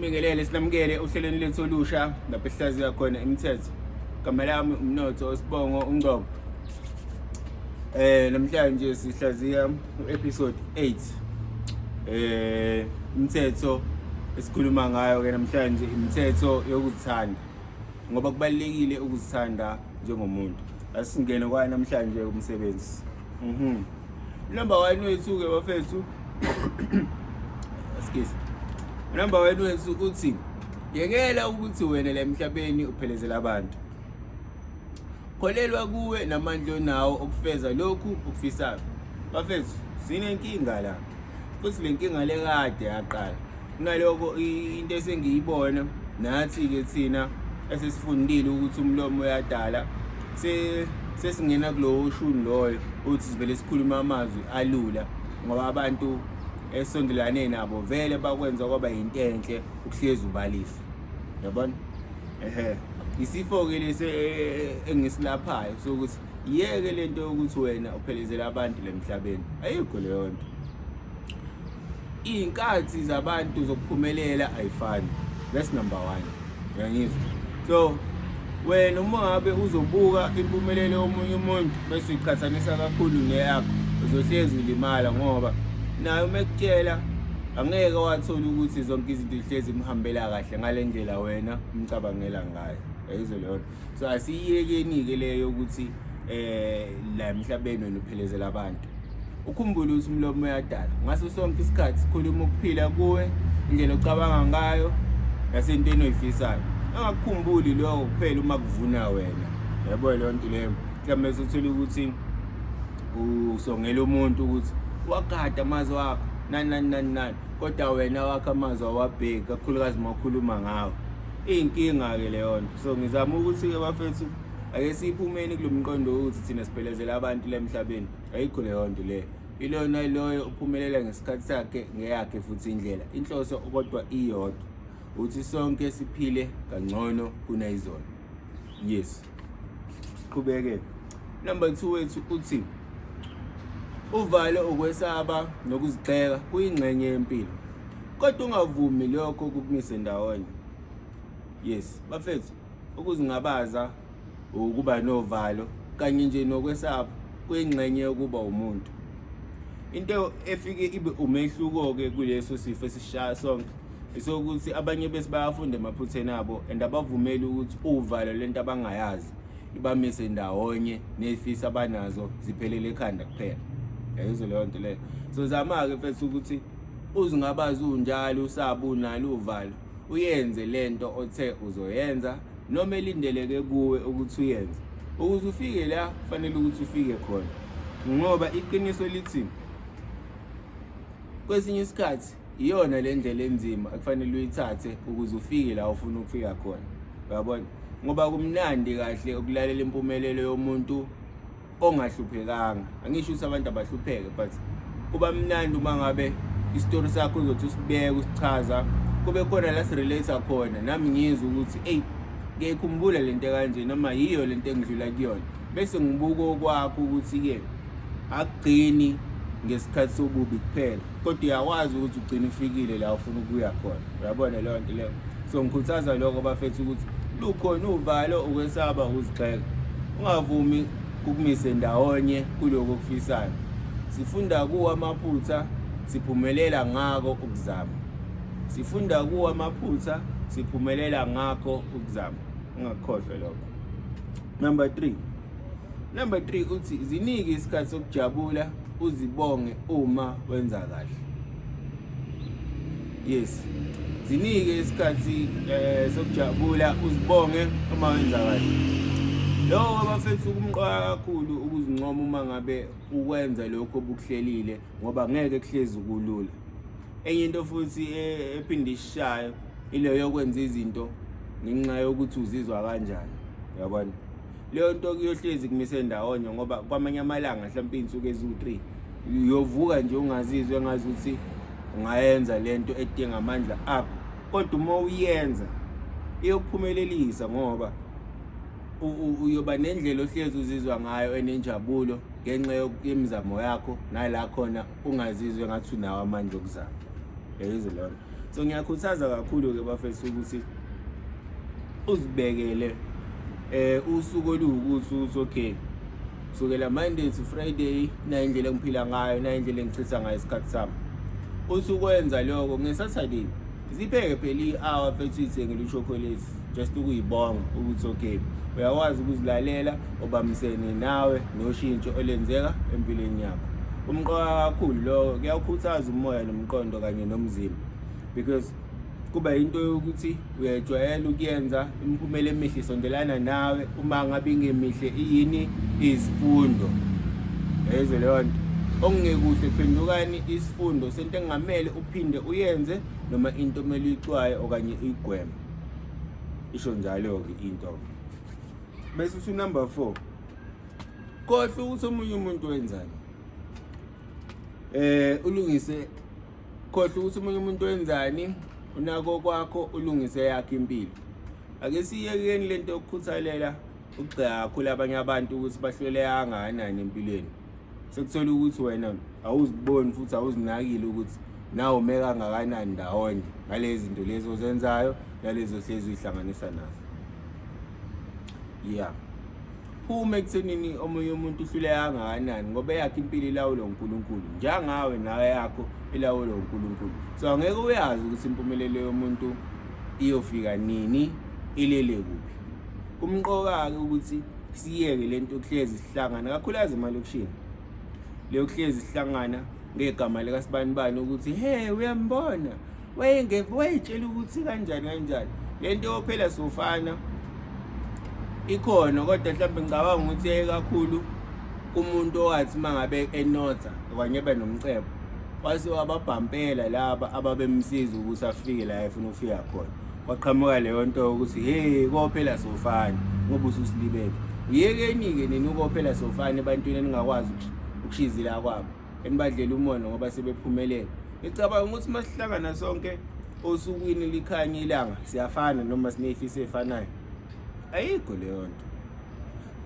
Sinibingelele sinamukele ohlelweni lethu olusha lapho esihlaziya khona imithetho. Igama lami uMnotho Osibongo uNgcobo. Namhlanje sihlaziya u-episode 8. Imithetho esikhuluma ngayo ke namhlanje imithetho yokuzithanda. Ngoba kubalulekile ukuzithanda njengomuntu. Asingene kwayo namhlanje umsebenzi. Number 1 wethu ke bafethu. Excuse. Number 1 wethu uthi yekela ukuthi wena la emhlabeni uphelezela abantu. Kholelwa kuwe namandla onawo okufeza lokhu okufisayo. Bafethu sinenkinga la. Futhi le nkinga le kade yaqala. Kunaloko into esengiyibona nathi ke thina esesifundile ukuthi umlomo uyadala sesingena kulowo shuni loyo uthi sivele sikhulume amazwi alula ngoba abantu esondelane nabo vele bakwenza kwaba yinto enhle ukuhlezi ubalisa, yabona. Ehe, isifo-ke lesi engisilaphayo sokuthi yeke lento yokuthi wena uphelezela abantu la emhlabeni, ayikho leyo nto. Iy'nkathi zabantu zokuphumelela ayifani, that's number one, uyangizwa? So wena uma ngabe uzobuka impumelelo yomunye umuntu bese uyiqhathanisa kakhulu neyakho, uzohlezi ulimala ngoba naye uma ekutshela angeke wathola ukuthi zonke izinto zihlezi imhambela kahle ngale ndlela wena umcabangela ngayo, yayizwa leyo nto. So asiyiyekeni-ke leyo yokuthi la emhlabeni wena uphelezela abantu. Ukhumbule ukuthi umlomo uyadala ngaso sonke isikhathi, khuluma ukuphila kuwe, indlela ocabanga ngayo nasentweni oyifisayo. Angakukhumbuli lokho kuphela uma kuvuna wena, yabo leyo nto leyo. Mhlawumbe uthole ukuthi usongela umuntu ukuthi wagada amazwi wakho nani nani nani nani, kodwa wena wakho amazwi awabheki, kakhulukazi uma ukhuluma ngawo. Iyinkinga-ke leyo nto. So ngizama ukuthi-ke bafethu ake siyiphumeni kulo mqondo wokuthi thina siphelezela abantu la emhlabeni. Ayikho leyo nto leyo. Ilona loyo uphumelela ngesikhathi sakhe ngeyakhe futhi indlela. Inhloso kodwa iyodwa, ukuthi sonke siphile kangcono kunayizolo. Yes, siqhubeke. Number 2 wethu uthi uvalo, ukwesaba nokuzigxeka kuyingxenye yempilo, kodwa ungavumi lokho kukumise ndawonye. Yes bafethu, ukuzingabaza, ukuba novalo kanye nje nokwesaba kuyingxenye yokuba umuntu. Into efike ibe umehluko-ke kuleso sifo esishaya sonke isokuthi abanye bese bayafunda emaphutheni abo and abavumeli ukuthi uvalo lento abangayazi ibamise ndawonye nezifiso abanazo ziphelele ekhanda kuphela. Yayizwa leyo nto leyo. So zama-ke mfethu ukuthi uzingabazi unjalo, usaba, unalo uvalo, uyenze lento othe uzoyenza noma elindeleke kuwe ukuthi uyenze. Ukuze ufike la kufanele ukuthi ufike khona, ngoba iqiniso lithi kwesinye isikhathi iyona le ndlela enzima ekufanele uyithathe ukuze ufike la ufuna ukufika khona, uyabona. Ngoba kumnandi kahle ukulalela impumelelo yomuntu ongahluphekanga. Angisho ukuthi abantu abahlupheke, but kuba mnandi uma ngabe isitori sakho uzothi usibeke usichaza, kube khona la sirelate khona, nami ngizwe ukuthi eyi ngiyayikhumbula lento kanje noma yiyo lento engidlula kuyona, bese ngibuka okwakho ukuthi-ke akugcini ngesikhathi sobubi kuphela, kodwa uyakwazi ukuthi ugcine ufikile la ufuna ukuya khona, uyabona leyo nto leyo. So ngikhuthaza lokho bafethu ukuthi lukhona uvalo, ukwesaba, ukuzigxeka, ungavumi kukumise ndawonye kuloko okufisayo. Sifunda kuwo amaphutha, siphumelela ngako ukuzama. Sifunda kuwo amaphutha, siphumelela ngakho ukuzama. Ungakukhohlwa lokho. Number 3. Number 3 uthi zinike isikhathi sokujabula, uzibonge uma wenza kahle. Yes, zinike isikhathi sokujabula, uzibonge uma wenza kahle. Lokho bafethu kumqoka kakhulu ukuzincoma uma ngabe ukwenza lokho obukuhlelile, ngoba ngeke kuhlezi kulula. Enye into futhi ephinde ishayo ileyo yokwenza izinto ngenxa yokuthi uzizwa kanjani, uyabona. Leyo nto kuyohlezi kumise ndawonye, ngoba kwamanye amalanga mhlawumbe iy'nsuku eziwu-3 uyovuka nje ungazizwa engazuthi ungayenza lento edinga amandla akho, kodwa uma uyenza iyokuphumelelisa, ngoba uyoba nendlela ohlezi uzizwa ngayo enenjabulo ngenxa yemizamo yakho, nala khona ungazizwa engathi unawo amandla okuzama. Yayizwa leyo nto. So ngiyakhuthaza kakhulu-ke bafethu ukuthi uzibekele usuku oluwukuthi uthi okay, kusukela Monday to Friday nayi indlela engiphila ngayo, nayi indlela engichitha ngayo isikhathi sami. Uthi ukwenza lokho ngeSaturday, zipheke phela i-hour mfethu, uyithengele ushokolate just ukuyibonga ukuthi okay, uyakwazi ukuzilalela, ubambisene nawe noshintsho olenzeka empilweni yakho. Kumqoka kakhulu lokho, kuyawukhuthaza umoya nomqondo kanye nomzimba, because kuba into yokuthi uyajwayela ukuyenza, imiphumela emihle isondelana nawe. Uma ngabe ingemihle, iyini? Izifundo. Yezwe leyo nto, okungekuhle kuphendukani isifundo sento engamele uphinde uyenze noma into omele uyixwaye okanye uyigweme. Isho njalo-ke into. Bese uthi number 4, khohlwa ukuthi omunye umuntu wenzani, ulungise. Khohlwa ukuthi omunye umuntu wenzani, unako kwakho, ulungise yakhe impilo. Ake siyekeni lento yokukhuthalela ukugxeka kakhulu abanye abantu ukuthi bahluleka kangakanani empilweni. Sekuthola ukuthi wena awuziboni futhi awuzinakile ukuthi nawe ume kangakanani ndawonye ngalezi zinto lezi ozenzayo nalezo hlezi uyihlanganisa nazo. Yeah, phuma ekuthenini omunye umuntu uhluleka kangakanani, ngoba eyakhe impilo ilawulwa uNkulunkulu, njengawe nawe yakho ilawulwa uNkulunkulu. So angeke uyazi ukuthi impumelelo yomuntu iyofika nini, ilele kuphi. Kumqoka-ke ukuthi siyeke lento yokuhlezi sihlangana, kakhulukazi emalokishini, leyo kuhlezi sihlangana ngegama likasibanibani ukuthi he, uyambona, wayetshela ukuthi kanjani kanjani. Le nto phela sofana ikhona, kodwa mhlawumbe ngicabanga ukuthi yaye kakhulu kumuntu owathi uma ngabe enotha okanye ebe nomcebo, wase wababhampela laba ababemsiza ukuthi afike la efuna ukufika khona. Kwaqhamuka leyo nto ukuthi hey, kophela sofana, ngoba ususilibele. Uyekeni-ke nina ukophela sofana ebantwini eningakwazi ukushizila kwabo, enibadlela umona ngoba sebephumelele. Ngicabanga ukuthi uma sihlangana sonke osukwini likhanye ilanga, siyafana noma sinefiso efanayo. Ayikho leyo nto,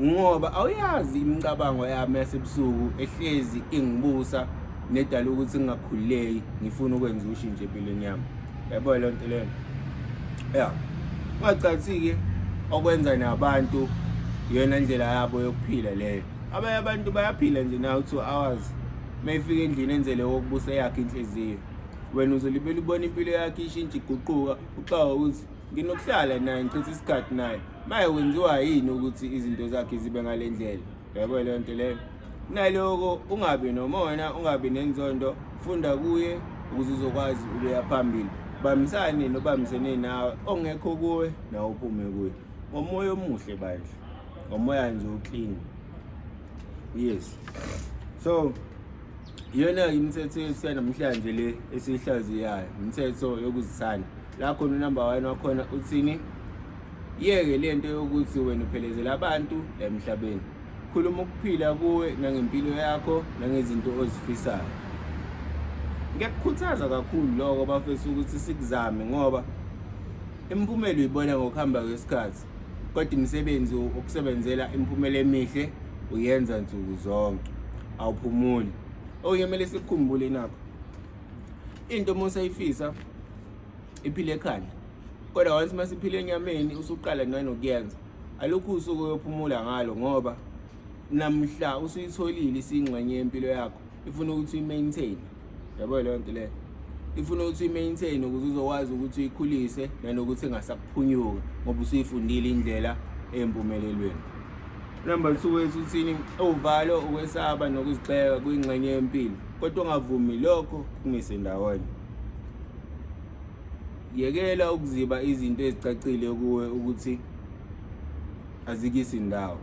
ngoba awuyazi imicabango yami yasebusuku ehlezi ingibusa nedala ukuthi ngingakhululeki, ngifuna ukwenza ushintsho empilweni yami. Yabo leyo nto leyo. Ya, ungacathi-ke okwenza nabantu iyona ndlela yabo yokuphila leyo. Abanye abantu bayaphila nje nawe 2 hours, uma efika endlini enzele wokubusa yakhe inhliziyo. Wena uzolibela ubona impilo yakhe ishintsha, iguquka, uxaka ukuthi nginokuhlala naye, ngichithe isikhathi naye, maye kwenziwa yini ukuthi izinto zakhe zibe ngale ndlela? Yabo leyo nto leyo. Naloko ungabi nomona, ungabi nenzondo, funda kuye ukuze uzokwazi ukuya phambili. Bambisane nobambisene nawe, ongekho kuwe nawe uphume kuye ngomoya omuhle bandla, ngomoya nje oclean. Yes, so iyona imithetho yethu yanamhlanje le esiyihlaziyayo, imithetho yokuzithanda. La khona unumber 1 wakhona uthini? Yeke lento yokuthi wena uphelezela abantu la emhlabeni. Khuluma ukuphila kuwe nangempilo yakho nangezinto ozifisayo. Ngiyakukhuthaza kakhulu lokho bafethu ukuthi sikuzame, ngoba imiphumela uyibona ngokuhamba kwesikhathi, kodwa imisebenzi okusebenzela imiphumela emihle uyenza nsuku zonke, awuphumuli. Okunye kumele sikukhumbule nakho, into uma usayifisa iphile ekhanda, kodwa once uma siphile enyameni usuqala nanokuyenza, alukho usuku oyophumula ngalo, ngoba namhla usuyitholile isingxenye yempilo yakho, ifuna ukuthi uyi-maintain. Yabo leyo nto leyo, ifuna ukuthi uyi-maintain ukuze uzokwazi ukuthi uyikhulise nanokuthi ingasakuphunyuka, ngoba usuyifundile indlela empumelelweni. Number 2 wethu uthini? Uvalo, ukwesaba nokuzigxeka kuyingxenye yempilo, kodwa ungavumi lokho kumise ndawonye. Yekela ukuziba izinto ezicacile kuwe ukuthi azikisi ndawo.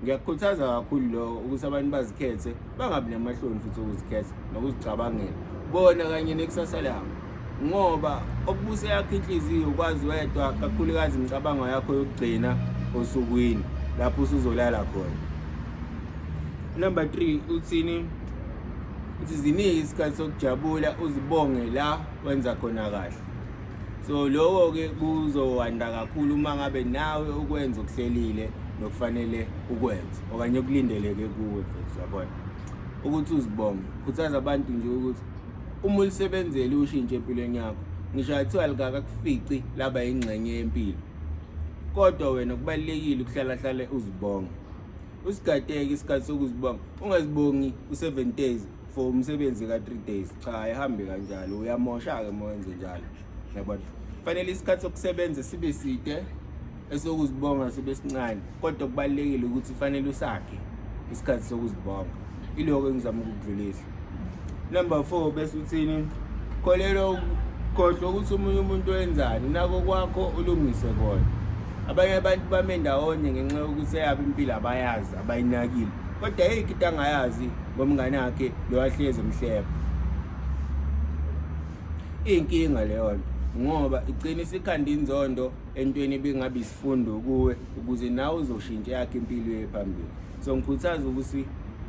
Ngiyakukhuthaza kakhulu lokho ukuthi abantu bazikhethe, bangabi namahloni futhi okuzikhetha nokuzicabangela bona kanye nekusasa labo, ngoba okubuse yakho inhliziyo ukwazi wedwa, kakhulukazi imicabango yakho yokugcina osukwini lapho usuzolala khona. Number 3 uthini? Uthi zinike isikhathi sokujabula, uzibonge la wenza khona kahle. So lokho-ke kuzowanda kakhulu uma ngabe nawe ukwenza okuhlelile nokufanele ukwenze okanye okulindeleke kuwe mfethu. Uyabona ukuthi uzibonge, khuthaza abantu nje ukuthi uma ulisebenzele ushintshe empilweni yakho. Ngisho athiwa likakakufici laba yingxenye yempilo. Kodwa wena kubalulekile ukuhlala hlale uzibonga. Usigadeke isikhathi sokuzibonga. Ungazibongi u-7 days for umsebenzi ka-3 days. Cha, ayihambi kanjalo. Uyamosha-ke uma wenze njalo. Yabona? Fanele isikhathi sokusebenza sibe side, esokuzibonga sibe sincane. Kodwa kubalulekile ukuthi fanele usakhe isikhathi sokuzibonga. Iloko engizama ukukudlulisa. Number 4 bese uthini? Kholelwa, khohlwa ukuthi omunye umuntu wenzani, nako kwakho ulungise kona. Abanye abantu bame ndawonye ngenxa yokuthi eyabo impilo abayazi, abayinakile. Kodwa ayikho into angayazi ngomngane wakhe lo ahlezi emhleba. Iyinkinga leyo nto ngoba igcina isikhanda inzondo entweni ebingabe isifundo kuwe ukuze nawe uzoshintsha yakhe impilo iye phambili. So ngikhuthaza ukuthi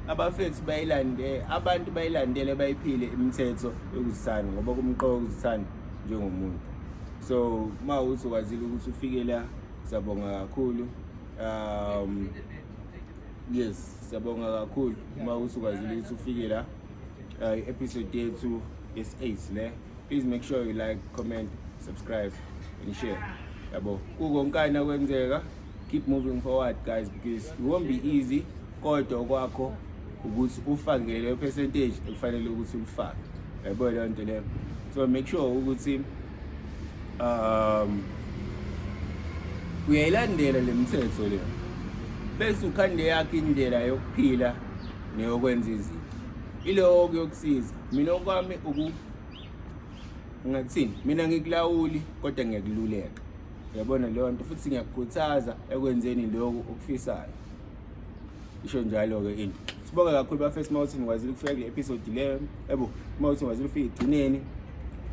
abafethu bayilande, abantu bayilandele, bayiphile imithetho yokuzithanda ngoba kumqoka ukuzithanda njengomuntu. So uma uthi ukwazile ukuthi ufike la, siyabonga kakhulu. Yes, siyabonga kakhulu uma uthi ukwazile ukuthi ufike la. I-episode yethu yes-8 le. Please make sure you like, comment, subscribe and share. Yabo, kukonkana kwenzeka. Keep moving forward guys, because it won't be easy. Kodwa kwakho ukuthi ufake leyo percentage ekufanele ukuthi ulifake. Yabo leyo nto leyo. So make sure ukuthi uyayilandela le mithetho leyo, bese ukhande yakho indlela yokuphila neyokwenza izinto. Iloko kuyokusiza. Mina okwami uku ngathini, mina ngikulawuli kodwa ngiyakululeka. Uyabona leyo nto, futhi ngiyakukhuthaza ekwenzeni lokhu okufisayo. Isho njalo-ke into. Sibonge kakhulu bafethu uma uthi nikwazile ukufika kule episode leyo. Yebo, uma uthi nikwazile ukufika egcineni.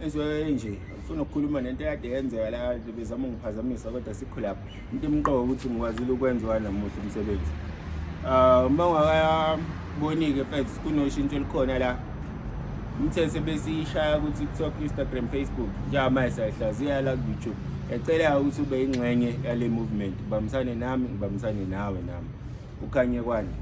Enziwe nje, ngifuna ukukhuluma nento ekade yenzeka la kade bezama ungiphazamisa kodwa sikho lapho. Into emqoka ukuthi ngikwazile ukwenziwa namuhla umsebenzi. Uma ungakaboni-ke mfethu kunoshintsho olukhona la. Imithetho ebesiyishaya ku-TikTok, Instagram, Facebook, njengamanje siyayihlaziya la ku-YouTube. Ngiyacela ukuthi ube yingxenye yale movement, ubambisane nami, ngibambisane nawe nami. Kukhanye kwande.